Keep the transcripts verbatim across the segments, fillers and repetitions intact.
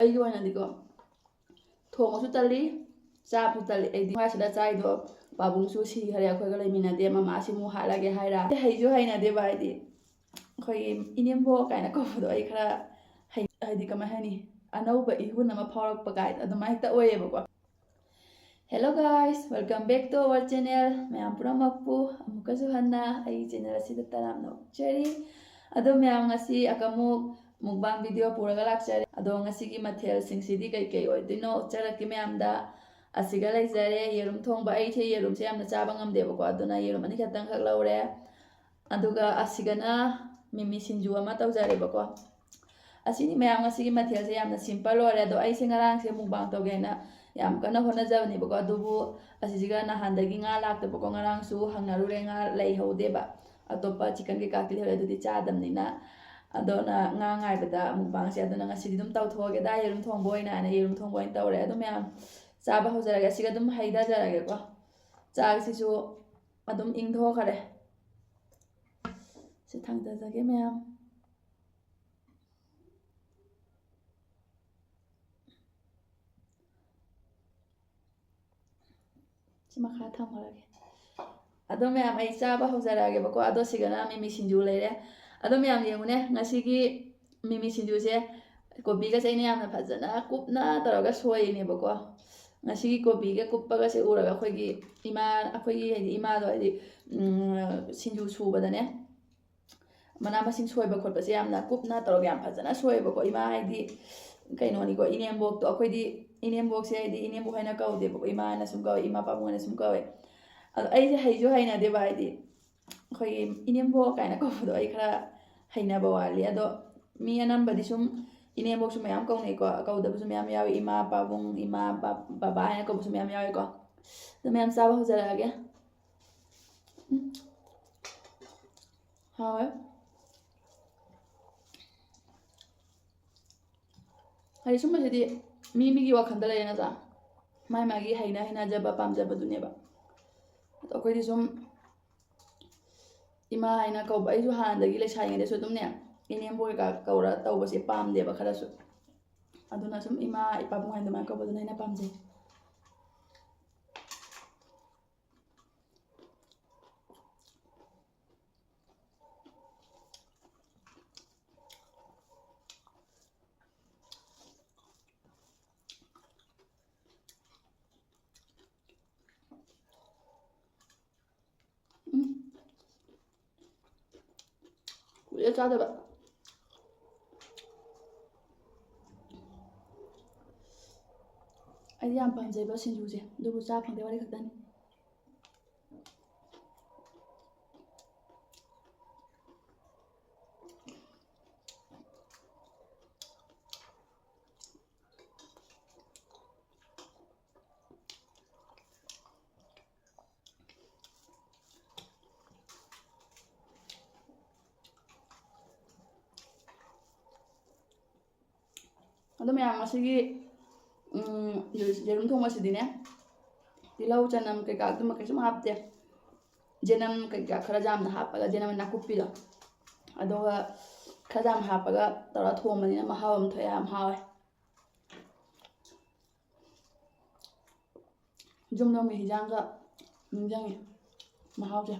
ꯑꯩꯒꯤ ꯑꯣꯏꯅꯗꯤꯀꯣ, ꯊꯣꯡꯕꯁꯨ ꯇꯜꯂꯤ, ꯆꯥꯕꯁꯨ ꯇꯜꯂꯤ꯫ ꯑꯩꯗꯤ ꯉꯥꯏꯁꯤꯗ ꯆꯥꯏꯗꯣ, ꯄꯥꯕꯨꯡꯁꯨ ꯁꯤꯈꯔꯦ, ꯑꯩꯈꯣꯏꯒ ꯂꯩꯃꯤꯟꯅꯗꯦ, ꯃꯃꯥꯁꯤ ꯑꯃꯨꯛ ꯍꯥꯠꯂꯒꯦ ꯍꯥꯏꯔ꯫ ꯍꯩꯁꯨ ꯍꯩꯅꯗꯦꯕ, ꯍꯥꯏꯗꯤ ꯑꯩꯈꯣꯏꯒꯤ ꯏꯅꯦꯝꯕꯣꯛ ꯀꯥꯏꯅ ꯀꯧꯕꯗꯣ ꯑꯩ ꯈꯔ ꯍꯩ-, ꯍꯥꯏꯗꯤ ꯀꯃꯥꯏ ꯍꯥꯏꯅꯤ, ꯑꯅꯧꯕ ꯏꯍꯨꯟ ꯑꯃ ꯐꯥꯎꯔꯛꯄ ꯀꯥꯏꯗ ꯑꯗꯨꯃꯥꯏꯅ ꯍꯦꯛꯇ ꯑꯣꯏꯌꯦꯕꯀꯣ꯫ Hello guys, welcome back to our channel. ꯃꯌꯥꯝ ꯄꯨꯝꯅꯃꯛꯄꯨ ꯑꯃꯨꯛꯀꯁꯨ ꯍꯟꯅ ꯑꯩꯒꯤ channel ꯑꯁꯤꯗ ꯇꯔꯥꯝꯅ ꯑꯣꯛꯆꯔꯤ꯫ ꯑꯗꯣ ꯃꯌꯥꯝ, ꯉꯁꯤ ꯑꯀꯃꯨꯛ mukbang video ꯄꯨꯔꯒ ꯂꯥꯛꯆꯔꯦ꯫ ꯑꯗꯣ ꯉꯁꯤꯒꯤ ꯃꯊꯦꯜꯁꯤꯡꯁꯤꯗꯤ ꯀꯩꯀꯩ ꯑꯣꯏꯗꯣꯏꯅꯣ ꯎꯠꯆꯔꯛꯀꯦ ꯃꯌꯥꯝꯗ꯫ ꯑꯁꯤꯒ ꯂꯩꯖꯔꯦ ꯌꯦꯔꯨꯝ ꯊꯣꯡꯕ꯫ ꯑꯩꯁꯦ ꯌꯦꯔꯨꯝꯁꯦ ꯌꯥꯝꯅ ꯆꯥꯕ ꯉꯝꯗꯦꯕꯀꯣ, ꯑꯗꯨꯅ ꯌꯦꯔꯨꯝ ꯑꯅꯤꯈꯛꯇꯪꯈꯛ ꯂꯧꯔꯦ꯫ ꯑꯗꯨꯒ ꯑꯁꯤꯒꯅ ꯃꯤꯃꯤ ꯁꯤꯡꯖꯨ ꯑꯃ ꯇꯧꯖꯔꯦꯕꯀꯣ꯫ ꯑꯁꯤꯅꯤ ꯃꯌꯥꯝ, ꯉꯁꯤꯒꯤ ꯃꯊꯦꯜꯁꯦ ꯌꯥꯝꯅ simple ꯑꯣꯏꯔꯦ꯫ ꯑꯗꯣ ꯑꯩꯁꯦ ꯉꯔꯥꯡꯁꯦ mukbang ꯇꯧꯒꯦ ꯍꯥꯏꯅ ꯌꯥꯝ ꯀꯟꯅ ꯍꯣꯠꯅꯖꯕꯅꯦꯕꯀꯣ, ꯑꯗꯨꯕꯨ ꯑꯁꯤꯁꯤꯒ ꯅꯍꯥꯟꯗꯒꯤ ꯉꯥ ꯂꯥꯛꯇꯕꯀꯣ, ꯉꯔꯥꯡꯁꯨ ꯍꯪꯅꯔꯨꯔꯦ, ꯉꯥ ꯂꯩꯍꯧꯗꯦꯕ꯫ ꯑꯇꯣꯞꯄ chicken ꯀꯩꯀꯥꯗꯤ ꯂꯩꯍꯧꯔꯦ, ꯑꯗꯨꯗꯤ ꯆꯥꯗꯕꯅꯤꯅ꯫ ꯑꯗꯨꯅ ꯉꯥ ꯉꯥꯏꯕꯗ mukbangꯁꯦ, ꯑꯗꯨꯅ ꯉꯁꯤꯗꯤ ꯑꯗꯨꯝ ꯇꯧꯊꯣꯛꯑꯒꯦꯗ, ꯌꯦꯔꯨꯝ ꯊꯣꯡꯕ ꯑꯣꯏꯅ ꯍꯥꯏꯅ ꯌꯦꯔꯨꯝ ꯊꯣꯡꯕ ꯑꯣꯏꯅ ꯇꯧꯔꯦ꯫ ꯑꯗꯨ ꯃꯌꯥꯝ, ꯆꯥꯕ ꯍꯧꯖꯔꯒꯦ꯫ ꯑꯁꯤꯒ ꯑꯗꯨꯝ ꯍꯩꯊꯖꯔꯒꯦꯀꯣ꯫ ꯆꯥꯛꯁꯤꯁꯨ ꯑꯗꯨꯝ ꯏꯪꯊꯣꯛꯈꯔꯦ꯫ ꯁꯤ ꯊꯥꯡꯗꯖꯒꯦ ꯃꯌꯥꯝ꯫ ꯁꯤ ꯃꯈꯥ ꯊꯝꯈ꯭ꯔꯒꯦ꯫ ꯑꯗꯣ ꯃꯌꯥꯝ, ꯑꯩ ꯆꯥꯕ ꯍꯧꯖꯔꯛꯑꯒꯦꯕꯀꯣ꯫ ꯑꯗꯣ ꯁꯤꯒꯅ ꯃꯤꯃꯤ ꯁꯤꯡꯖꯨ ꯂꯩꯔꯦ꯫ ꯑꯗꯣ ꯃꯌꯥꯝ ꯌꯦꯡꯉꯨꯅꯦ, ꯉꯁꯤꯒꯤ ꯃꯤꯃꯤ ꯁꯤꯡꯖꯨꯁꯦ ꯀꯣꯕꯤꯒꯁꯦ ꯑꯩꯅ ꯌꯥꯝꯅ ꯐꯖꯅ ꯀꯨꯞꯅ ꯇꯧꯔꯒ ꯁꯣꯏꯔꯤꯅꯦꯕꯀꯣ꯫ ꯉꯁꯤꯒꯤ ꯀꯣꯕꯤꯒ ꯀꯨꯞꯄꯒꯁꯦ ꯎꯔꯒ ꯑꯩꯈꯣꯏꯒꯤ ꯏꯃꯥ, ꯑꯩꯈꯣꯏꯒꯤ ꯍꯥꯏꯗꯤ ꯏꯃꯥꯗꯣ ꯍꯥꯏꯗꯤ, ꯎꯝ, ꯁꯤꯡꯖꯨ ꯁꯨꯕꯗꯅꯦ, ꯃꯅꯥ ꯃꯁꯤꯡ ꯁꯣꯏꯕ ꯈꯣꯠꯄꯁꯦ ꯌꯥꯝꯅ ꯀꯨꯞꯅ ꯇꯧꯔꯒ ꯌꯥꯝ ꯐꯖꯅ ꯁꯣꯏꯌꯦꯕꯀꯣ꯫ ꯏꯃꯥ ꯍꯥꯏꯗꯤ ꯀꯩꯅꯣꯅꯤꯀꯣ, ꯏꯅꯦꯝꯕꯣꯛꯇꯣ꯫ ꯑꯩꯈꯣꯏꯗꯤ ꯏꯅꯦꯝꯕꯣꯛꯁꯦ ꯍꯥꯏꯗꯤ ꯏꯅꯦꯝꯕꯣꯛ ꯍꯥꯏꯅ ꯀꯧꯗꯦꯕꯀꯣ, ꯏꯃꯥ ꯍꯥꯏꯅ ꯁꯨꯝ ꯀꯧꯋꯦ, ꯏꯃꯥ ꯄꯥꯕꯨꯡ ꯍꯥꯏꯅ ꯁꯨꯝ ꯀꯧꯋꯦ꯫ ꯑꯗꯣ ꯑꯩꯁꯦ ꯍꯩꯁꯨ ꯍꯩꯅꯗꯦꯕ, ꯍꯥꯏꯗꯤ ꯑꯩꯈꯣꯏꯒꯤ ꯏꯅꯦꯝꯕꯣꯛ ꯀꯥꯏꯅ ꯀꯧꯕꯗꯣ ꯑꯩ ꯈꯔ ꯍꯩꯅꯕ ꯋꯥꯠꯂꯤ꯫ ꯑꯗꯣ ꯃꯤ ꯑꯅꯝꯕꯗꯤ ꯁꯨꯝ ꯏꯅꯦꯝꯕꯣꯛꯁꯨ ꯃꯌꯥꯝ ꯀꯧꯅꯩꯀꯣ, ꯀꯧꯗꯕꯁꯨ ꯃꯌꯥꯝ ꯌꯥꯎꯏ, ꯏꯃꯥ ꯄꯥꯕꯨꯡ, ꯏꯃꯥ ꯕ-, ꯕꯕꯥ ꯍꯥꯏꯅ ꯀꯧꯕꯁꯨ ꯃꯌꯥꯝ ꯌꯥꯎꯏꯀꯣ꯫ ꯑꯗꯣ ꯃꯌꯥꯝ ꯆꯥꯕ ꯍꯧꯖꯔꯛꯑꯒꯦ꯫ ꯎꯝ꯫ ꯍꯥꯎꯋꯦ꯫ ꯍꯥꯏꯗꯤ ꯁꯨꯝꯕꯁꯤꯗꯤ ꯃꯤ ꯃꯤꯒꯤ ꯋꯥꯈꯜꯗ ꯂꯩꯔꯦ ꯅꯠꯇ꯭ꯔꯥ? ꯃꯥꯏ ꯃꯥꯒꯤ ꯍꯩꯅ ꯍꯩꯅꯖꯕ ꯄꯥꯝꯖꯕꯗꯨꯅꯦꯕ꯫ ꯑꯗꯣ ꯑꯩꯈꯣꯏꯗꯤ ꯁꯨꯝ ꯏꯃꯥ ꯍꯥꯏꯅ ꯀꯧꯕ, ꯑꯩꯁꯨ ꯍꯥꯟꯅꯗꯒꯤ ꯂꯩꯁꯥꯔꯤꯉꯩꯗꯁꯨ ꯑꯗꯨꯝꯅꯦ, ꯏꯅꯦꯝꯕꯣꯛ ꯀꯩꯀꯥ ꯀꯧꯔ ꯇꯧꯕꯁꯦ ꯄꯥꯝꯗꯦꯕ ꯈꯔꯁꯨ꯫ ꯑꯗꯨꯅ ꯁꯨꯝ ꯏꯃꯥ, ꯏꯄꯥꯕꯨꯡ ꯍꯥꯏꯅ ꯑꯗꯨꯃꯥꯏꯅ ꯀꯧꯕꯗꯨꯅ ꯑꯩꯅ ꯄꯥꯝꯖꯩ꯫ ꯎꯝ꯫ ꯀꯨꯏꯔꯦ ꯆꯥꯗꯕ꯫ ꯑꯩꯗꯤ ꯌꯥꯝ ꯄꯥꯝꯖꯩꯕ ꯁꯤꯡꯖꯨꯁꯦ, ꯑꯗꯨꯕꯨ ꯆꯥ ꯐꯪꯗꯦ, ꯋꯥꯔꯤ ꯈꯛꯇꯅꯤ꯫ ꯑꯗꯣ ꯃꯌꯥꯝ, ꯉꯁꯤꯒꯤ, ꯎꯝ, ꯌꯦꯔꯨꯝ ꯊꯣꯡꯕꯁꯤꯗꯤꯅꯦ, ꯇꯤꯜꯍꯧ, ꯆꯅꯝ ꯀꯩꯀꯥ ꯑꯗꯨꯝꯕ ꯀꯩꯁꯨꯝ ꯍꯥꯞꯇꯦ꯫ ꯆꯦꯅꯝ ꯀꯩꯀꯥ ꯈꯔ ꯌꯥꯝꯅ ꯍꯥꯞꯄꯒ, ꯆꯦꯅꯝ ꯅꯥꯀꯨꯞꯄꯤꯗꯣ, ꯑꯗꯨꯒ ꯈꯔ ꯌꯥꯝ ꯍꯥꯞꯄꯒ ꯇꯧꯔ ꯊꯣꯡꯕꯅꯤꯅ ꯃꯍꯥꯎ ꯑꯃ ꯊꯣꯛꯑꯦ, ꯌꯥꯝ ꯍꯥꯎꯋꯦ꯫ ꯌꯨꯝꯂꯣꯝꯒꯤ ꯍꯤꯟꯖꯥꯡꯒ ꯅꯤꯡꯁꯤꯡꯉꯦ ꯃꯍꯥꯎꯁꯦ꯫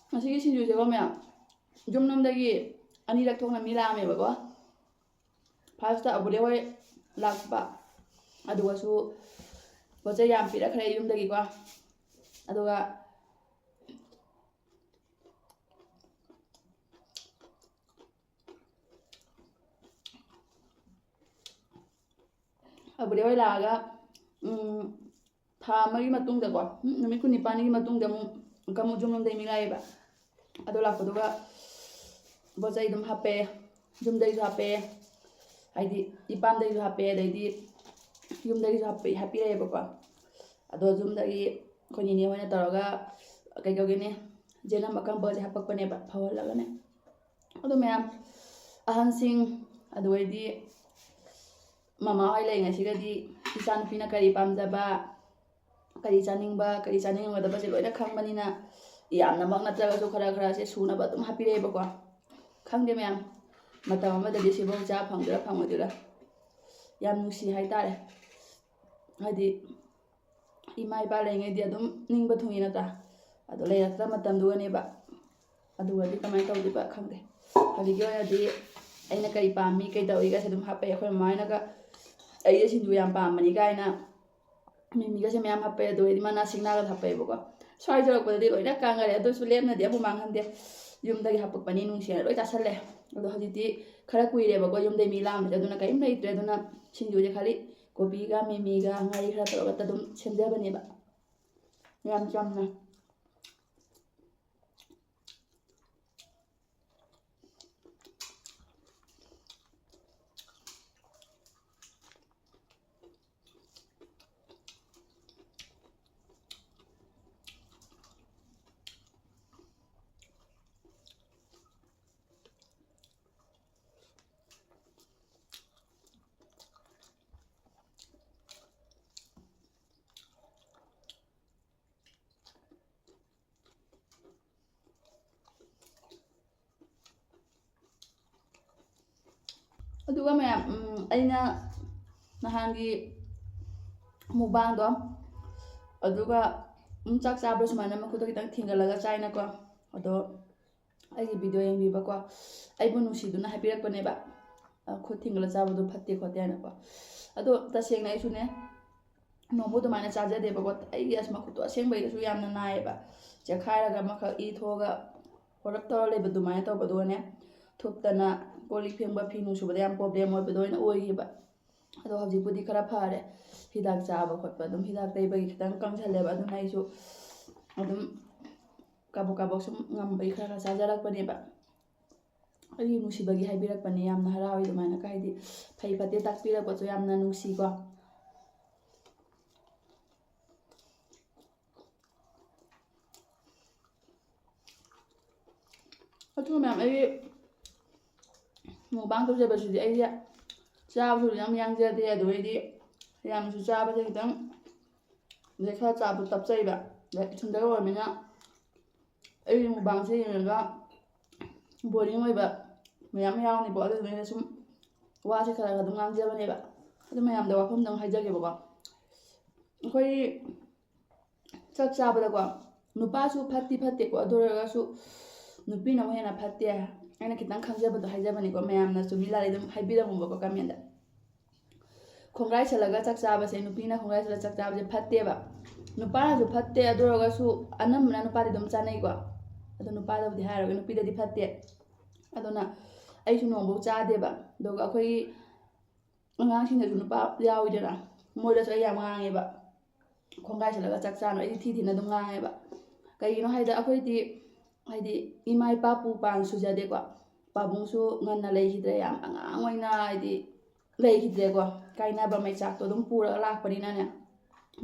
ꯉꯁꯤꯒꯤ ꯁꯤꯡꯖꯨꯁꯦꯀꯣ ꯃꯌꯥꯝ, ꯌꯨꯝꯂꯣꯝꯗꯒꯤ ꯑꯅꯤꯔꯛ ꯊꯣꯛꯅ ꯃꯤ ꯂꯥꯛꯑꯝꯃꯦꯕꯀꯣ꯫ ꯐꯥꯔꯁꯇ ꯑꯕꯨꯗꯤ ꯍꯣꯏ ꯂꯥꯛꯄ, ꯑꯗꯨꯒꯁꯨ ꯄꯣꯠ ꯆꯩ ꯌꯥꯝ ꯄꯤꯔꯛꯈ꯭ꯔꯦ ꯌꯨꯝꯗꯒꯤꯀꯣ꯫ ꯑꯗꯨꯒ ꯑꯕꯨꯗꯤ ꯍꯣꯏ ꯂꯥꯛꯑꯒ, ꯎꯝ, ꯊꯥ ꯑꯃꯒꯤ ꯃꯇꯨꯡꯗꯀꯣ, ꯎꯝ, ꯅꯨꯃꯤꯠ ꯀꯨꯟꯅꯤꯄꯥꯟꯒꯤ ꯃꯇꯨꯡꯗ ꯑꯃꯨꯛ, ꯑꯃꯨꯛ ꯌꯨꯝꯂꯣꯝꯗꯒꯤ ꯃꯤ ꯂꯥꯛꯑꯦꯕ꯫ ꯑꯗꯣ ꯂꯥꯛꯄꯗꯨꯒ ꯄꯣꯠ ꯆꯩ ꯑꯗꯨꯝ ꯍꯥꯞꯄꯛꯑꯦ, ꯌꯨꯝꯗꯒꯤꯁꯨ ꯍꯥꯞꯄꯛꯑꯦ, ꯍꯥꯏꯗꯤ ꯏꯄꯥꯝꯗꯒꯤꯁꯨ ꯍꯥꯞꯄꯛꯑꯦ, ꯑꯗꯩꯗꯤ ꯌꯨꯝꯗꯒꯤꯁꯨ ꯍꯥꯞꯄꯛꯑꯦ, ꯍꯥꯞꯄꯤꯔꯛꯑꯦꯕꯀꯣ꯫ ꯑꯗꯣ ꯌꯨꯝꯗꯒꯤ ꯑꯩꯈꯣꯏ ꯅꯤꯅꯦ ꯍꯣꯏꯅ ꯇꯧꯔꯒ, ꯀꯩꯗꯧꯒꯦꯅꯦ, ꯌꯦꯅꯝ ꯑꯀꯪꯕꯁꯦ ꯍꯥꯄꯛꯄꯅꯦꯕ ꯐꯧꯍꯜꯂꯒꯅꯦ꯫ ꯑꯗꯣ ꯃꯌꯥꯝ, ꯑꯍꯟꯁꯤꯡ, ꯑꯗꯨ ꯑꯣꯏꯗꯤ ꯃꯃꯥ ꯍꯣꯏ ꯂꯩꯉꯩꯁꯤꯒꯗꯤ ꯏꯆꯥꯅꯨꯄꯤꯅ ꯀꯔꯤ ꯄꯥꯝꯖꯕ, ꯀꯔꯤ ꯆꯥꯅꯤꯡꯕ, ꯀꯔꯤ ꯆꯥꯅꯤꯡꯉꯣꯏꯗꯕꯁꯦ ꯂꯣꯏꯅ ꯈꯪꯕꯅꯤꯅ, ꯌꯥꯝꯅꯃꯛ ꯅꯠꯇ꯭ꯔꯒꯁꯨ ꯈꯔ ꯈꯔꯁꯦ ꯁꯨꯅꯕ ꯑꯗꯨꯝ ꯍꯥꯞꯄꯤꯔꯛꯑꯦꯕꯀꯣ꯫ ꯈꯪꯗꯦ ꯃꯌꯥꯝ, ꯃꯇꯝ ꯑꯃꯗꯗꯤ ꯁꯤꯐꯧ ꯆꯥ ꯐꯪꯗꯣꯏꯔꯥ ꯐꯪꯉꯣꯏꯗꯣꯏꯔꯥ, ꯌꯥꯝ ꯅꯨꯡꯁꯤ ꯍꯥꯏꯇꯥꯔꯦ꯫ ꯍꯥꯏꯗꯤ ꯏꯃꯥ ꯏꯄꯥ ꯂꯩꯉꯩꯗꯤ ꯑꯗꯨꯝ ꯅꯤꯡꯕ ꯊꯨꯡꯉꯤ ꯅꯠꯇ꯭ꯔꯥ? ꯑꯗꯣ ꯂꯩꯔꯛꯇ꯭ꯔ ꯃꯇꯝꯗꯨꯒꯅꯦꯕ, ꯑꯗꯨꯒꯗꯤ ꯀꯃꯥꯏꯅ ꯇꯧꯗꯣꯏꯕ ꯈꯪꯗꯦ꯫ ꯍꯧꯖꯤꯛꯀꯤ ꯑꯣꯏꯅꯗꯤ ꯑꯩꯅ ꯀꯔꯤ ꯄꯥꯝꯃꯤ, ꯀꯩ ꯇꯧꯔꯤꯒꯁꯦ ꯑꯗꯨꯝ ꯍꯥꯞꯄꯛꯑꯦ꯫ ꯑꯩꯈꯣꯏ ꯃꯃꯥ ꯍꯣꯏꯅꯒ ꯑꯩꯁꯦ ꯁꯤꯡꯖꯨ ꯌꯥꯝ ꯄꯥꯝꯕꯅꯤ ꯀꯥꯏꯅ ꯃꯤꯃꯤꯒꯁꯦ ꯃꯌꯥꯝ ꯍꯥꯞꯄꯛꯑꯦ꯫ ꯑꯗꯨꯒ ꯃꯅꯥ ꯁꯤꯡꯅꯥꯒ ꯍꯥꯞꯄꯛꯑꯦꯕꯀꯣ꯫ ꯁ꯭ꯋꯥꯏ ꯌꯧꯔꯛꯄꯗꯗꯤ ꯂꯣꯏꯅ ꯀꯪꯈꯔꯦ, ꯑꯗꯨꯁꯨ ꯂꯦꯝꯅꯗꯤ ꯑꯃꯨꯛ ꯃꯥꯡꯍꯟꯗꯦ꯫ ꯌꯨꯝꯗꯒꯤ ꯍꯥꯞꯄꯛꯄꯅꯤ ꯅꯨꯡꯁꯤꯅ ꯂꯣꯏ ꯆꯥꯁꯜꯂꯦ꯫ ꯑꯗꯣ ꯍꯧꯖꯤꯛꯇꯤ ꯈꯔ ꯀꯨꯏꯔꯦꯕꯀꯣ ꯌꯨꯝꯗꯩ ꯃꯤ ꯂꯥꯛꯑꯝꯕꯁꯦ, ꯑꯗꯨꯅ ꯀꯔꯤꯝ ꯂꯩꯇ꯭ꯔꯦ꯫ ꯑꯗꯨꯅ ꯁꯤꯡꯖꯨꯁꯦ ꯈꯜꯂꯤ ꯀꯣꯕꯤꯒ ꯃꯤꯃꯤꯒ ꯉꯥꯔꯤ ꯈꯔ ꯇꯧꯔꯒ ꯑꯗꯨꯝ ꯁꯦꯝꯖꯕꯅꯦꯕ, ꯌꯥꯝ ꯆꯝꯅ꯫ ꯑꯗꯨꯒ ꯃꯌꯥꯝ, ꯎꯝ, ꯑꯩꯅ ꯅꯍꯥꯟꯒꯤ ꯃꯨꯛꯕꯥꯡꯗꯣ, ꯑꯗꯨꯒ, ꯎꯝ, ꯆꯥꯛ ꯆꯥꯕꯗ ꯁꯨꯃꯥꯏꯅ ꯃꯈꯨꯠꯇꯣ ꯈꯤꯇꯪ ꯊꯤꯡꯒꯠꯂꯒ ꯆꯥꯏꯅꯀꯣ꯫ ꯑꯗꯣ ꯑꯩꯒꯤ ꯚꯤꯗꯤꯑꯣ ꯌꯦꯡꯕꯤꯕꯀꯣ, ꯑꯩꯕꯨ ꯅꯨꯡꯁꯤꯗꯨꯅ ꯍꯥꯏꯕꯤꯔꯛꯄꯅꯦꯕ, "ꯑ, ꯈꯨꯠ ꯊꯤꯡꯒꯠꯂ ꯆꯥꯕꯗꯣ ꯐꯠꯇꯦ ꯈꯣꯠꯇꯦ" ꯍꯥꯏꯅꯀꯣ꯫ ꯑꯗꯣ ꯇꯁꯦꯡꯅ ꯑꯩꯁꯨꯅꯦ, ꯅꯣꯡꯕꯨ ꯑꯗꯨꯃꯥꯏꯅ ꯆꯥꯖꯗꯦꯕꯀꯣ꯫ ꯑꯩꯒꯤ ꯑꯁ ꯃꯈꯨꯠꯇꯣ ꯑꯁꯦꯡꯕꯩꯗꯁꯨ ꯌꯥꯝꯅ ꯅꯥꯏꯌꯦꯕ, ꯆꯦꯈꯥꯏꯔꯒ ꯑꯃꯈꯛ ꯏ ꯊꯣꯛꯑꯒ ꯍꯣꯔꯞ ꯇꯧꯔ ꯂꯩꯕ ꯑꯗꯨꯃꯥꯏꯅ ꯇꯧꯕꯗꯨꯒꯅꯦ, ꯊꯨꯞꯇꯅ ꯀꯣꯜ ꯂꯤꯛ ꯐꯦꯡꯕ, ꯐꯤ ꯅꯨꯡ ꯁꯨꯕꯗ ꯌꯥꯝ ꯄ꯭ꯔꯣꯕ꯭ꯂꯦꯝ ꯑꯣꯏꯕꯗꯣ ꯑꯣꯏꯅ ꯑꯣꯏꯈꯤꯕ꯫ ꯑꯗꯣ ꯍꯧꯖꯤꯛꯄꯨꯗꯤ ꯈꯔ ꯐꯔꯦ, ꯍꯤꯗꯥꯛ ꯆꯥꯕ ꯈꯣꯠꯄ, ꯑꯗꯨꯝ ꯍꯤꯗꯥꯛ ꯇꯩꯕꯒꯤ ꯈꯤꯇꯪ ꯀꯪꯁꯜꯂꯦꯕ꯫ ꯑꯗꯨꯅ ꯑꯩꯁꯨ ꯑꯗꯨꯝ ꯀꯥꯕꯣꯛ ꯀꯥꯕꯣꯛ ꯁꯨꯝ ꯉꯝꯕꯒꯤ ꯈꯔ ꯈꯔ ꯆꯥꯖꯔꯛꯄꯅꯦꯕ꯫ ꯑꯩꯒꯤ ꯅꯨꯡꯁꯤꯕꯒꯤ ꯍꯥꯏꯕꯤꯔꯛꯄꯅꯦ, ꯌꯥꯝꯅ ꯍꯔꯥꯎꯋꯦ ꯑꯗꯨꯃꯥꯏꯅ, ꯍꯥꯏꯗꯤ ꯐꯩ ꯐꯠꯇꯦ ꯇꯥꯛꯄꯤꯔꯛꯄꯁꯨ ꯌꯥꯝꯅ ꯅꯨꯡꯁꯤꯀꯣ꯫ ꯑꯗꯨꯒ ꯃꯌꯥꯝ, ꯑꯩꯒꯤ ꯃꯨꯛꯕꯥꯡ ꯇꯧꯖꯕꯁꯤꯗꯤ ꯑꯩꯁꯦ ꯆꯥꯕꯁꯨ ꯌꯥꯝ ꯌꯥꯡꯖꯗꯦ, ꯑꯗꯨꯒ ꯑꯩꯗꯤ ꯌꯥꯝꯅꯁꯨ ꯆꯥꯕꯁꯦ ꯈꯤꯇꯪ, ꯑꯗꯩ ꯈꯔ ꯆꯥꯕꯗꯣ ꯇꯞꯆꯩꯕ꯫ ꯑꯗꯩ ꯏꯊꯟꯗꯒ ꯑꯣꯏꯔꯕꯅꯤꯅ ꯑꯩꯒꯤ ꯃꯨꯛꯕꯥꯡꯁꯦ ꯌꯦꯡꯉꯒ ꯕꯣꯔꯤꯡ ꯑꯣꯏꯕ ꯃꯌꯥꯝ ꯌꯥꯎꯅꯤꯀꯣ꯫ ꯑꯗꯨꯗꯨꯅ ꯑꯩꯅ ꯁꯨꯝ ꯋꯥꯁꯦ ꯈꯔ ꯈꯔ ꯑꯗꯨꯝ ꯉꯥꯡꯖꯕꯅꯦꯕ꯫ ꯑꯗꯨ ꯃꯌꯥꯝꯗ ꯋꯥꯐꯝꯗꯣ ꯑꯃꯨꯛ ꯍꯥꯏꯖꯒꯦꯕꯀꯣ꯫ ꯑꯩꯈꯣꯏꯒꯤ ꯆꯥꯛ ꯆꯥꯕꯗꯀꯣ, ꯅꯨꯄꯥꯁꯨ ꯐꯠꯇꯤ ꯐꯠꯇꯦꯀꯣ, ꯑꯗꯨ ꯑꯣꯏꯔꯒꯁꯨ ꯅꯨꯄꯤꯅ ꯑꯃꯨꯛ ꯍꯦꯟꯅ ꯐꯠꯇꯦ꯫ ꯑꯩꯅ ꯈꯤꯇꯪ ꯈꯪꯖꯕꯗꯣ ꯍꯥꯏꯖꯕꯅꯤꯀꯣ, ꯃꯌꯥꯝꯅ ꯆꯨꯝꯃꯤ ꯂꯥꯜꯂꯤ ꯑꯗꯨꯝ ꯍꯥꯏꯕꯤꯔꯝꯃꯨꯕꯀꯣ ꯀꯃꯦꯟꯗ꯫ ꯈꯣꯡꯒ꯭ꯔꯥꯏ ꯁꯠꯂꯒ ꯆꯥꯛ ꯆꯥꯕꯁꯦ, ꯅꯨꯄꯤꯅ ꯈꯣꯡꯒ꯭ꯔꯥꯏ ꯁꯠꯂꯒ ꯆꯥꯛ ꯆꯥꯕꯁꯦ ꯐꯠꯇꯦꯕ꯫ ꯅꯨꯄꯥꯅꯁꯨ ꯐꯠꯇꯦ, ꯑꯗꯨ ꯑꯣꯏꯔꯒꯁꯨ ꯑꯅꯝꯕꯅ ꯅꯨꯄꯥꯗꯤ ꯑꯗꯨꯝ ꯆꯥꯅꯩꯀꯣ꯫ ꯑꯗꯣ ꯅꯨꯄꯥꯗꯕꯨꯗꯤ ꯍꯥꯏꯔꯔꯣꯏꯒꯦ, ꯅꯨꯄꯤꯗꯗꯤ ꯐꯠꯇꯦ꯫ ꯑꯗꯨꯅ ꯑꯩꯁꯨ ꯅꯣꯡꯐꯧ ꯆꯥꯗꯦꯕ꯫ ꯑꯗꯨꯒ ꯑꯩꯈꯣꯏꯒꯤ ꯑꯉꯥꯡꯁꯤꯡꯗꯁꯨ ꯅꯨꯄꯥ ꯌꯥꯎꯋꯤꯗꯅ, ꯃꯣꯏꯗꯁꯨ ꯑꯩ ꯌꯥꯝ ꯉꯥꯡꯉꯦꯕ꯫ ꯈꯣꯡꯒ꯭ꯔꯥꯏ ꯁꯠꯂꯒ ꯆꯥꯛ ꯆꯥꯅꯨ, ꯑꯩꯗꯤ ꯊꯤ ꯊꯤꯅ ꯑꯗꯨꯝ ꯉꯥꯡꯉꯦꯕ꯫ ꯀꯩꯒꯤꯅꯣ ꯍꯥꯏꯗ ꯑꯩꯈꯣꯏꯗꯤ ꯍꯥꯏꯗꯤ ꯏꯃꯥ ꯏꯄꯥ ꯄꯨ ꯄꯥꯡ ꯁꯨꯖꯗꯦꯀꯣ꯫ ꯄꯥꯕꯨꯡꯁꯨ ꯉꯟꯅ ꯂꯩꯈꯤꯗ꯭ꯔꯦ, ꯌꯥꯝ ꯑꯉꯥꯡ ꯑꯣꯏꯅ ꯍꯥꯏꯗꯤ ꯂꯩꯈꯤꯗ꯭ꯔꯦꯀꯣ꯫ ꯀꯥꯏꯅꯕ ꯃꯩꯆꯥꯛꯇꯣ ꯑꯗꯨꯝ ꯄꯨꯔꯒ ꯂꯥꯛꯄꯅꯤꯅꯅꯦ,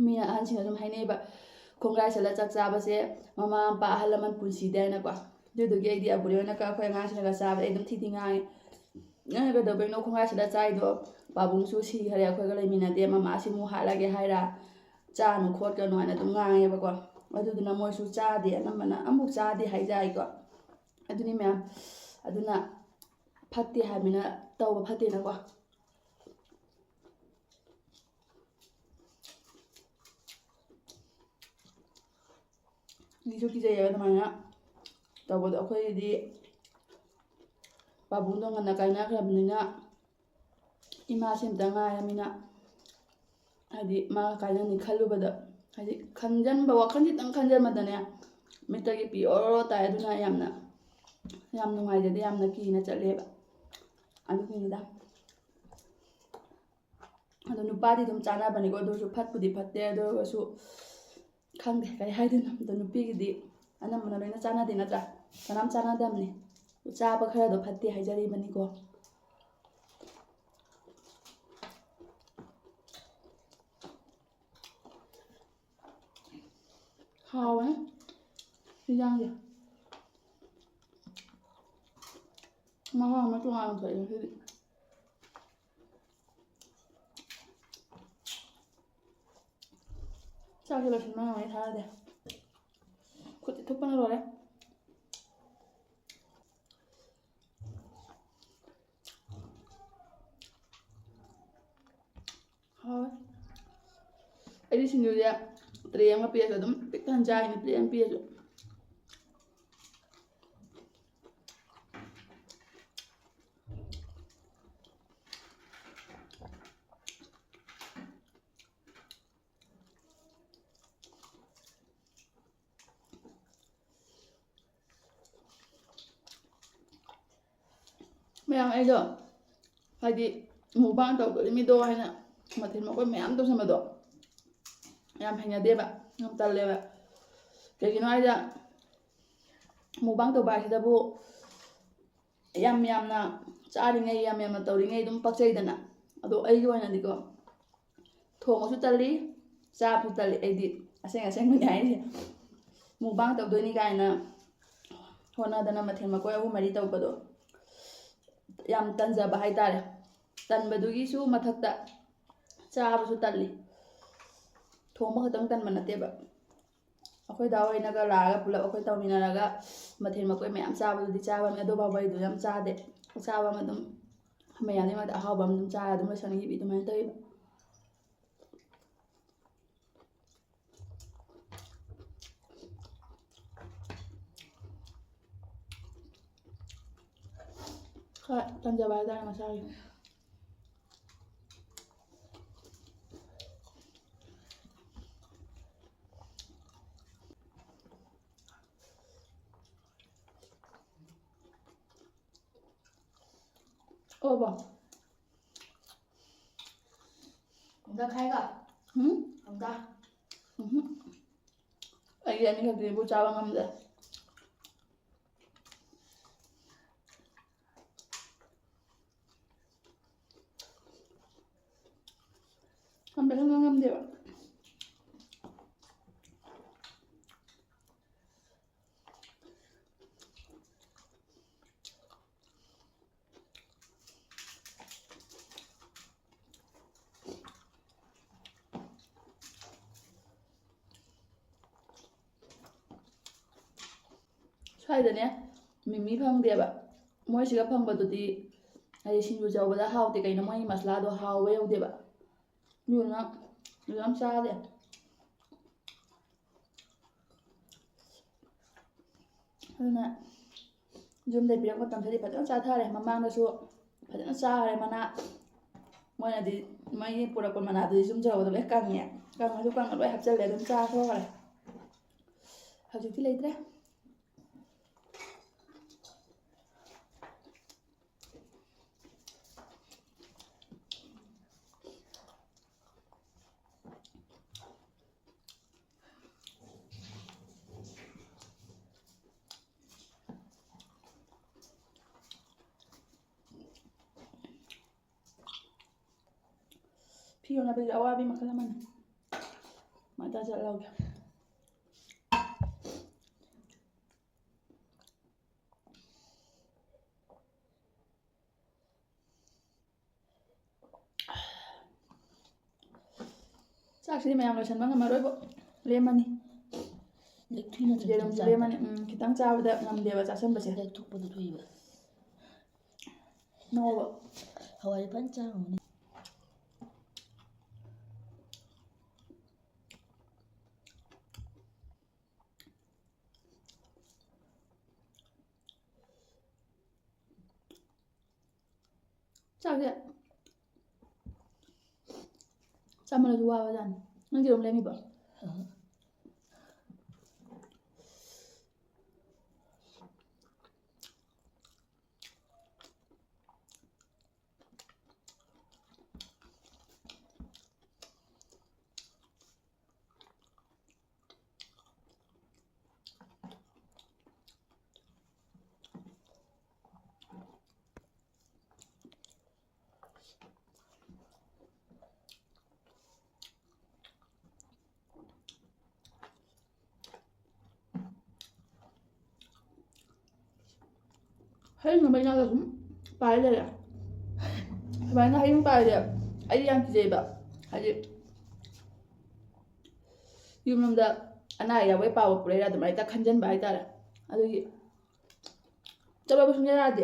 ꯃꯤꯅ ꯑꯍꯟꯁꯤꯡꯅ ꯑꯗꯨꯝ ꯍꯥꯏꯅꯩꯕ, ꯈꯣꯡꯒ꯭ꯔꯥꯏ ꯁꯠꯂ ꯆꯥꯛ ꯆꯥꯕꯁꯦ ꯃꯃꯥ ꯃꯄꯥ ꯑꯍꯜ ꯂꯃꯟ ꯄꯨꯟꯁꯤꯗꯦ ꯍꯥꯏꯅꯀꯣ꯫ ꯑꯗꯨꯗꯨꯒꯤ ꯑꯩꯗꯤ ꯑꯕꯨꯔꯤ ꯍꯣꯏꯅꯒ ꯑꯩꯈꯣꯏ ꯑꯉꯥꯡꯁꯤꯡꯅꯒ ꯆꯥꯕꯗ ꯑꯩ ꯑꯗꯨꯝ ꯊꯤ ꯊꯤ ꯉꯥꯡꯉꯦ꯫ "ꯅꯪꯅ ꯀꯩꯗꯧꯕꯩꯅꯣ ꯈꯣꯡꯒ꯭ꯔꯥꯏ ꯁꯠꯂ ꯆꯥꯏꯗꯣ? ꯄꯥꯕꯨꯡꯁꯨ ꯁꯤꯈꯔꯦ, ꯑꯩꯈꯣꯏꯒ ꯂꯩꯃꯤꯟꯅꯗꯦ, ꯃꯃꯥꯁꯤ ꯑꯃꯨꯛ ꯍꯥꯠꯂꯒꯦ ꯍꯥꯏꯔ? ꯆꯥꯅꯨ ꯈꯣꯠꯀꯅꯨ" ꯍꯥꯏꯅ ꯑꯗꯨꯝ ꯉꯥꯡꯉꯦꯕꯀꯣ꯫ ꯑꯗꯨꯗꯨꯅ ꯃꯣꯏꯁꯨ ꯆꯥꯗꯦ, ꯑꯅꯝꯕꯅ ꯑꯃꯨꯛ ꯆꯥꯗꯦ ꯍꯥꯏꯖ ꯍꯥꯏꯀꯣ꯫ ꯑꯗꯨꯅꯤ ꯃꯌꯥꯝ, ꯑꯗꯨꯅ ꯐꯠꯇꯦ ꯍꯥꯏꯕꯅꯤꯅ ꯇꯧꯕ ꯐꯠꯇꯦꯅꯀꯣ꯫ ꯀꯤꯁꯨ ꯀꯤꯖꯩꯌꯦꯕ ꯑꯗꯨꯃꯥꯏꯅ ꯇꯧꯕꯗꯣ꯫ ꯑꯩꯈꯣꯏꯒꯤꯗꯤ ꯄꯥꯕꯨꯡꯗꯣ ꯉꯟꯅ ꯀꯥꯏꯅꯈ꯭ꯔꯕꯅꯤꯅ ꯏꯃꯥꯁꯤ ꯑꯝꯇ ꯉꯥꯏꯔꯃꯤꯅ, ꯍꯥꯏꯗꯤ ꯃꯥꯒ ꯀꯥꯏꯅꯅꯤ ꯈꯜꯂꯨꯕꯗ, ꯍꯥꯏꯗꯤ ꯈꯟꯖꯟꯕ, ꯋꯥꯈꯜ ꯈꯤꯇꯪ ꯈꯟꯖꯟꯕꯗꯅꯦ ꯃꯤꯠꯇꯒꯤ ꯄꯤ ꯑꯣꯔꯣ ꯇꯥꯏ꯫ ꯑꯗꯨꯅ ꯌꯥꯝꯅ, ꯌꯥꯝ ꯅꯨꯡꯉꯥꯏꯖꯗꯦ, ꯌꯥꯝꯅ ꯀꯤꯅ ꯆꯠꯂꯦꯕ꯫ ꯑꯗꯨꯒꯤꯅꯤꯗ꯫ ꯑꯗꯣ ꯅꯨꯄꯥꯗꯤ ꯑꯗꯨꯝ ꯆꯥꯅꯕꯅꯤꯀꯣ, ꯑꯗꯨ ꯑꯣꯏꯔꯁꯨ ꯐꯠꯄꯨꯗꯤ ꯐꯠꯇꯦ꯫ ꯑꯗꯨ ꯑꯣꯏꯔꯒꯁꯨ ꯈꯪꯗꯦ ꯀꯔꯤ ꯍꯥꯏꯗꯣꯏꯅꯣ꯫ ꯑꯗꯣ ꯅꯨꯄꯤꯒꯤꯗꯤ ꯑꯅꯝꯕꯅ ꯂꯣꯏꯅ ꯆꯥꯟꯅꯗꯦ ꯅꯠꯇ꯭ꯔꯥ? ꯀꯅꯥꯝ ꯆꯥꯟꯅꯗꯕꯅꯤ꯫ ꯆꯥꯕ ꯈꯔꯗꯣ ꯐꯠꯇꯦ ꯍꯥꯏꯖꯔꯤꯕꯅꯤꯀꯣ꯫ ꯍꯥꯎꯋꯦ ꯍꯤꯟꯖꯥꯡꯁꯦ꯫ ꯃꯍꯥꯎ ꯑꯃ ꯇꯣꯉꯥꯟꯅ ꯊꯣꯛꯑꯦ ꯉꯁꯤꯗꯤ꯫ ꯆꯥꯛꯁꯦ ꯂꯣꯏꯁꯤꯟꯕ ꯉꯝꯃꯦ ꯊꯥꯖꯗꯦ꯫ ꯈꯨꯠꯁꯦ ꯊꯨꯞꯄꯅ ꯂꯣꯏꯔꯦ꯫ ꯍꯥꯎꯋꯦ꯫ ꯑꯩꯗꯤ ꯁꯤꯡꯖꯨꯁꯦ tray ꯑꯃ ꯄꯤꯔꯁꯨ ꯑꯗꯨꯝ ꯄꯤꯛ ꯊꯟꯅ ꯆꯥꯏꯅꯤ, plate ꯑꯃ ꯄꯤꯔꯁꯨ꯫ ꯃꯌꯥꯝ, ꯑꯩꯗꯣ ꯍꯥꯏꯗꯤ mukbang ꯇꯧꯗꯣꯔꯤꯃꯤꯗꯣ ꯍꯥꯏꯅ ꯃꯊꯦꯜ ꯃꯀꯣꯏ ꯃꯌꯥꯝ ꯇꯧꯁꯟꯕꯗꯣ ꯌꯥꯝ ꯍꯩꯅꯗꯦꯕ, ꯌꯥꯝ ꯇꯜꯂꯦꯕ꯫ ꯀꯩꯒꯤꯅꯣ ꯍꯥꯏꯗ, mukbang ꯇꯧꯕ ꯍꯥꯏꯁꯤꯗꯕꯨ ꯌꯥꯝ ꯌꯥꯝꯅ ꯆꯥꯔꯤꯉꯩ, ꯌꯥꯝ ꯌꯥꯝꯅ ꯇꯧꯔꯤꯉꯩ ꯑꯗꯨꯝ ꯄꯛꯆꯩꯗꯅ꯫ ꯑꯗꯣ ꯑꯩꯒꯤ ꯑꯣꯏꯅꯗꯤꯀꯣ, ꯊꯣꯡꯕꯁꯨ ꯇꯜꯂꯤ, ꯆꯥꯕꯁꯨ ꯇꯜꯂꯤ꯫ ꯑꯩꯗꯤ ꯑꯁꯦꯡ ꯑꯁꯦꯡꯕꯅꯤ ꯍꯥꯏꯔꯤꯁꯦ꯫ Mukbang ꯇꯧꯗꯣꯏꯅꯤ ꯀꯥꯏꯅ ꯍꯣꯠꯅꯗꯅ ꯃꯊꯦꯜ ꯃꯀꯣꯏ ꯑꯍꯨꯝ ꯃꯔꯤ ꯇꯧꯕꯗꯣ ꯌꯥꯝ ꯇꯟꯖꯕ ꯍꯥꯏꯇꯥꯔꯦ꯫ ꯇꯟꯕꯗꯨꯒꯤꯁꯨ ꯃꯊꯛꯇ ꯆꯥꯕꯁꯨ ꯇꯜꯂꯤ꯫ ꯊꯣꯡꯕ ꯈꯛꯇꯪ ꯇꯟꯕ ꯅꯠꯇꯦꯕ, ꯑꯩꯈꯣꯏ ꯗꯥ ꯍꯣꯏꯅꯒ ꯂꯥꯛꯑꯒ ꯄꯨꯂꯞ ꯑꯩꯈꯣꯏ ꯇꯧꯃꯤꯟꯅꯔꯒ ꯃꯊꯦꯜ ꯃꯀꯣꯏ ꯃꯌꯥꯝ ꯆꯥꯕꯗꯨꯗꯤ ꯆꯥꯕꯅꯤ꯫ ꯑꯗꯨ ꯐꯥꯎꯕ ꯑꯩꯗꯨ ꯌꯥꯝ ꯆꯥꯗꯦ꯫ ꯆꯥꯕ ꯑꯃ ꯑꯗꯨꯝ ꯃꯌꯥꯝꯗꯨꯒꯤ ꯃꯔꯛꯇ ꯑꯍꯥꯎꯕ ꯑꯃ ꯑꯗꯨꯝ ꯆꯥꯔ ꯑꯗꯨꯝ ꯂꯣꯏꯁꯟꯈꯤꯕꯤ ꯑꯗꯨꯃꯥꯏꯅ ꯇꯧꯋꯦꯕ꯫ ꯈꯔ ꯇꯟꯖꯕ ꯍꯥꯏꯇꯥꯔꯦ ꯃꯁꯥꯒꯤ꯫ ꯑꯣꯕꯣ꯫ ꯑꯝꯇ ꯈꯥꯏꯒ꯫ ꯎꯝ? ꯑꯝꯇ꯫ ꯎꯝ꯫ ꯑꯩꯗꯤ ꯑꯅꯤꯈꯛꯇꯤꯕꯨ ꯆꯥꯕ ꯉꯝꯗꯦ꯫ ꯉꯝꯗꯦ, ꯁꯨꯡꯉꯝ ꯉꯝꯗꯦꯕ꯫ ꯁ꯭ꯋꯥꯏꯗꯅꯦ ꯃꯤꯃꯤ ꯐꯪꯗꯦꯕ꯫ ꯃꯣꯏꯁꯤꯒ ꯐꯪꯕꯗꯨꯗꯤ ꯍꯥꯏꯗꯤ ꯁꯤꯡꯖꯨ ꯆꯥꯕꯗ ꯍꯥꯎꯇꯦ, ꯀꯩꯅꯣ ꯃꯣꯏꯒꯤ ꯃꯁꯂꯥꯗꯣ ꯍꯥꯎꯕ ꯌꯧꯗꯦꯕ꯫ ꯑꯗꯨꯅ ꯌꯥꯝ ꯆꯥꯗꯦ꯫ ꯑꯗꯨꯅ ꯌꯨꯝꯗ ꯄꯤꯔꯛꯄ ꯃꯇꯝꯗꯗꯤ ꯐꯖꯅ ꯆꯥꯊꯔꯦ꯫ ꯃꯃꯥꯡꯗꯁꯨ ꯐꯖꯅ ꯆꯥꯈ꯭ꯔꯦ ꯃꯅꯥ꯫ ꯃꯣꯏꯅꯗꯤ ꯃꯣꯏꯒꯤ ꯄꯨꯔꯛꯄ ꯃꯅꯥꯗꯨꯗꯤ ꯌꯨꯝ ꯆꯥꯕꯗ ꯂꯣꯏ ꯀꯪꯉꯦ꯫ ꯀꯪꯉꯁꯨ ꯀꯪꯉ ꯂꯣꯏ ꯍꯥꯞꯆꯜꯂꯦ, ꯑꯗꯨꯝ ꯆꯥꯊꯣꯛꯈ꯭ꯔꯦ꯫ ꯍꯧꯖꯤꯛꯇꯤ ꯂꯩꯇ꯭ꯔꯦ꯫ ꯐꯤ ꯌꯣꯟꯅꯕꯁꯦ ꯑꯋꯥꯕꯤ ꯃꯈꯜ ꯑꯃꯅꯤ꯫ ꯃꯥꯏ ꯇꯥꯖꯔꯛꯑꯒꯦ꯫ ꯆꯥꯛꯁꯤꯗꯤ ꯃꯌꯥꯝ ꯂꯣꯏꯁꯟꯕ ꯉꯝꯃꯔꯣꯏꯕꯣ꯫ ꯂꯦꯝꯃꯅꯤ꯫ ꯂꯦꯛꯊꯣꯛꯏ ꯅꯠꯇ꯭ꯔꯗꯤ ꯌꯦꯔꯨꯝꯁꯨ ꯆꯥꯕ ꯂꯦꯝꯃꯅꯤ꯫ ꯎꯝ, ꯈꯤꯇꯪ ꯆꯥꯕꯗ ꯉꯝꯗꯦꯕ ꯆꯥꯁꯟꯕꯁꯦ꯫ ꯂꯦꯛꯊꯣꯛꯄꯗꯣ ꯊꯣꯛꯏꯕ꯫ ꯅꯣꯕ꯫ ꯍꯋꯥꯏ ꯐꯖꯅ ꯆꯥꯔꯝꯒꯅꯤ꯫ ꯆꯥꯛꯁꯦ ꯆꯥꯃꯜꯂꯁꯨ ꯋꯥꯕꯖꯥꯠꯅꯤ꯫ ꯅꯪ ꯌꯦꯔꯨꯝ ꯂꯩꯔꯝꯃꯤꯕꯣ? ꯑꯍ꯫ ꯍꯌꯤꯡ ꯑꯃ ꯏꯅꯥꯛꯇ ꯁꯨꯝ ꯄꯥꯏ ꯂꯩꯔꯦ꯫ ꯁꯨꯃꯥꯏꯅ ꯍꯌꯤꯡ ꯄꯥꯏꯔꯗꯤ ꯑꯩꯗꯤ ꯌꯥꯝ ꯀꯤꯖꯩꯕ꯫ ꯍꯥꯏꯗꯤ ꯌꯨꯝꯂꯣꯝꯗ ꯑꯅꯥ ꯑꯌꯦꯛ ꯌꯥꯎꯕꯒꯤ ꯄꯥꯎꯒ ꯄꯨꯔꯛꯏꯔꯥ ꯑꯗꯨꯃꯥꯏꯅ ꯈꯟꯖꯟꯕ ꯍꯥꯏꯇꯥꯔꯦ꯫ ꯑꯗꯨꯒꯤ ꯆꯠꯂꯣꯕ ꯁꯨꯡꯌꯥ ꯌꯥꯗꯦ꯫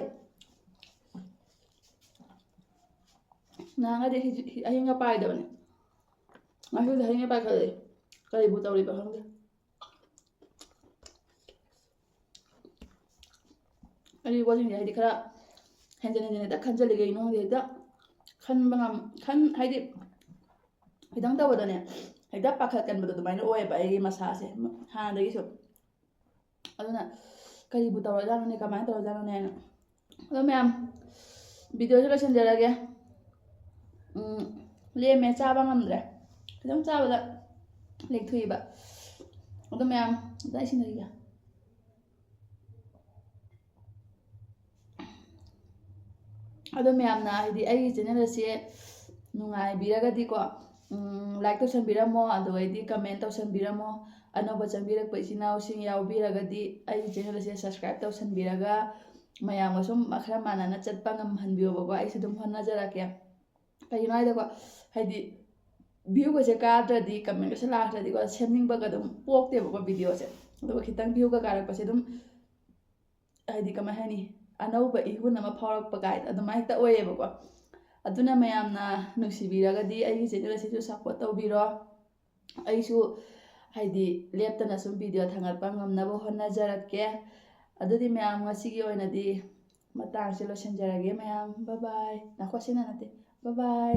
ꯅꯍꯥꯟꯒꯗꯤ ꯍꯤ- ꯍꯤ- ꯑꯍꯤꯡꯒ ꯄꯥꯏꯗꯕꯅꯦ꯫ ꯉꯁꯤꯗꯤ ꯑꯍꯤꯡꯒ ꯄꯥꯏꯈꯠꯂꯛꯑꯦ꯫ ꯀꯔꯤꯕꯨ ꯇꯧꯔꯤꯕ ꯈꯪꯗꯦ꯫ ꯑꯔꯤꯕꯁꯤꯡꯁꯦ ꯍꯥꯏꯗꯤ ꯈꯔ ꯍꯦꯟꯖꯤꯟ ꯍꯦꯟꯖꯤꯟ ꯍꯦꯛꯇ ꯈꯟꯖꯜꯂꯤ꯫ ꯀꯩꯒꯤꯅꯣ ꯈꯪꯗꯦ, ꯍꯦꯛꯇ ꯈꯟꯕ ꯉꯝ ꯈꯟ ꯍꯥꯏꯗꯤ ꯈꯤꯇꯪ ꯇꯧꯕꯗꯅꯦ ꯍꯦꯛꯇ ꯄꯥꯈꯠꯀꯟꯕꯗꯣ ꯑꯗꯨꯃꯥꯏꯅ ꯑꯣꯏꯌꯦꯕ ꯑꯩꯒꯤ ꯃꯁꯥꯁꯦ ꯍꯥꯟꯅꯗꯒꯤꯁꯨ꯫ ꯑꯗꯨꯅ ꯀꯔꯤꯕꯨ ꯇꯧꯔꯖꯥꯠꯅꯣꯅꯦ, ꯀꯃꯥꯏꯅ ꯇꯧꯔꯖꯥꯠꯅꯣꯅꯦ ꯍꯥꯏꯅ꯫ ꯑꯗꯣ ꯃꯌꯥꯝ, ꯚꯤꯗꯤꯑꯣꯁꯦ ꯂꯣꯏꯁꯤꯟꯖꯔꯒꯦ꯫ ꯎꯝ, ꯂꯦꯝꯃꯦ, ꯆꯥꯕ ꯉꯝꯗ꯭ꯔꯦ꯫ ꯈꯤꯇꯪ ꯆꯥꯕꯗ ꯂꯦꯛꯊꯣꯛꯏꯕ꯫ ꯑꯗꯣ ꯃꯌꯥꯝ, ꯑꯝꯇ ꯏꯁꯤꯡ ꯊꯛꯈꯤꯒꯦ꯫ ꯑꯗꯣ ꯃꯌꯥꯝꯅ ꯍꯥꯏꯗꯤ ꯑꯩꯒꯤ ꯆꯦꯅꯦꯜ ꯑꯁꯤ ꯅꯨꯡꯉꯥꯏꯕꯤꯔꯒꯗꯤꯀꯣ, ꯎꯝ, ꯂꯥꯏꯛ ꯇꯧꯁꯟꯕꯤꯔꯝꯃꯣ, ꯑꯗꯨꯒꯩꯗꯤ ꯀꯃꯦꯟ ꯇꯧꯁꯟꯕꯤꯔꯝꯃꯣ꯫ ꯑꯅꯧꯕ ꯆꯪꯕꯤꯔꯛꯄ ꯏꯆꯤꯟ ꯏꯅꯥꯎꯁꯤꯡ ꯌꯥꯎꯕꯤꯔꯒꯗꯤ ꯑꯩꯒꯤ ꯆꯦꯅꯦꯜ ꯑꯁꯦ ꯁꯕꯁꯀ꯭ꯔꯥꯏꯕ ꯇꯧꯁꯟꯕꯤꯔꯒ ꯃꯌꯥꯝꯒ ꯁꯨꯝ ꯈꯔ ꯃꯥꯟꯅꯅ ꯆꯠꯄ ꯉꯝꯍꯟꯕꯤꯌꯣꯕꯀꯣ꯫ ꯑꯩꯁꯨ ꯑꯗꯨꯝ ꯍꯣꯠꯅꯖꯔꯛꯀꯦ꯫ ꯀꯩꯒꯤꯅꯣ ꯍꯥꯏꯗꯤꯀꯣ, ꯍꯥꯏꯗꯤ ꯚ꯭ꯌꯨꯒꯁꯦ ꯀꯥꯗ꯭ꯔꯗꯤ, ꯀꯃꯦꯟꯒꯁꯦ ꯂꯥꯛꯇ꯭ꯔꯗꯤꯀꯣ, ꯁꯦꯝꯅꯤꯡꯕꯒ ꯑꯗꯨꯝ ꯄꯣꯛꯇꯦꯕꯀꯣ ꯚꯤꯗꯤꯑꯣꯁꯦ꯫ ꯑꯗꯨꯒ ꯈꯤꯇꯪ ꯚ꯭ꯌꯨꯒ ꯀꯥꯔꯛꯄꯁꯦ ꯑꯗꯨꯝ, ꯍꯥꯏꯗꯤ ꯀꯃꯥꯏ ꯍꯥꯏꯅꯤ, ꯑꯅꯧꯕ ꯏꯍꯨꯟ ꯑꯃ ꯐꯥꯎꯔꯛꯄ ꯀꯥꯏꯗ ꯑꯗꯨꯃꯥꯏꯅ ꯍꯦꯛꯇ ꯑꯣꯏꯌꯦꯕꯀꯣ꯫ ꯑꯗꯨꯅ ꯃꯌꯥꯝꯅ ꯅꯨꯡꯁꯤꯕꯤꯔꯒꯗꯤ ꯑꯩꯒꯤ ꯆꯦꯅꯦꯜ ꯑꯁꯤꯁꯨ ꯁꯞꯄꯣꯔꯠ ꯇꯧꯕꯤꯔꯣ꯫ ꯑꯩꯁꯨ ꯍꯥꯏꯗꯤ ꯂꯦꯞꯇꯅ ꯁꯨꯝ ꯚꯤꯗꯤꯑꯣ ꯊꯥꯡꯒꯠꯄ ꯉꯝꯅꯕ ꯍꯣꯠꯅꯖꯔꯛꯀꯦ꯫ ꯑꯗꯨꯗꯤ ꯃꯌꯥꯝ, ꯉꯁꯤꯒꯤ ꯑꯣꯏꯅꯗꯤ ꯃꯇꯥꯡꯁꯦ ꯂꯣꯏꯁꯤꯟꯖꯔꯒꯦ ꯃꯌꯥꯝ꯫ ꯕꯥꯏ ꯕꯥꯏ꯫ ꯅꯥꯈꯣ, ꯁꯤꯅ ꯅꯠꯇꯦ꯫ ꯕꯥꯏ ꯕꯥꯏ꯫